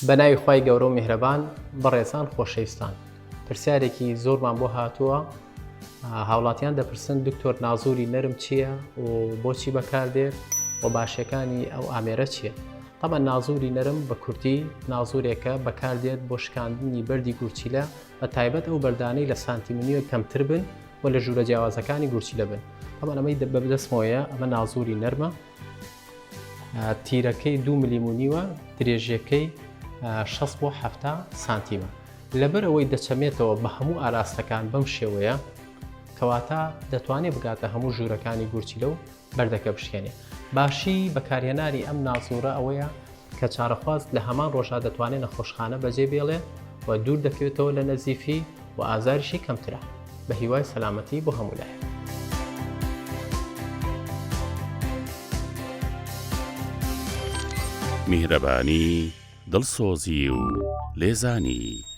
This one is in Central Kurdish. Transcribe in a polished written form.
بە ناوی خوای گەورە و میهرەبان بەڕێزان خۆشەویستان پرسیارێکی زۆرمان بۆ هاتووە هاوڵاتیان دەپرسن دکتۆر نازوری نەرم چییە و بۆچی بەکاردێت و باشەکانی ئەو ئامێرە چییە؟ تەبعەن نازوری نەرم بە کورتی نازورێکە بەکاردێت بۆ شکاندنی بەردی گورچیلە بە تایبەت ئەو بەردانەی لە سانتیمنیوە کەمتر بن و لە ژوورە جیاوازەکانی گورچیلە بن تەبعەن ئەمەی بە دەستمەوەیە ئەمە نازوری نەرمە تیرەکەی دوو ملیم و نیوە درێژیەکەی 60 بۆ 70 سانتیمە لەبەر ئەوەی دەچەمێتەوە بە هەموو ئاراستەکان بەم شێوەیە کەواتە دەتوانێت بگاتە هەموو ژوورەکانی گورچیلە و بەردەکە بشکێنێ. باشی بەکارهێنانی ئەم نازوڕە ئەوەیە کە چارەخواز لە هەمان ڕۆژا دەتوانێ نەخۆشخانە بەجێ بێڵێ و دوور دەکەوێتەوە لە نەزیفی و ئازاریشی کەمترە. بە هیوای سەلامەتی بۆ هەموو لایەک. میهرەبانی، دڵسۆزی و لێزانی.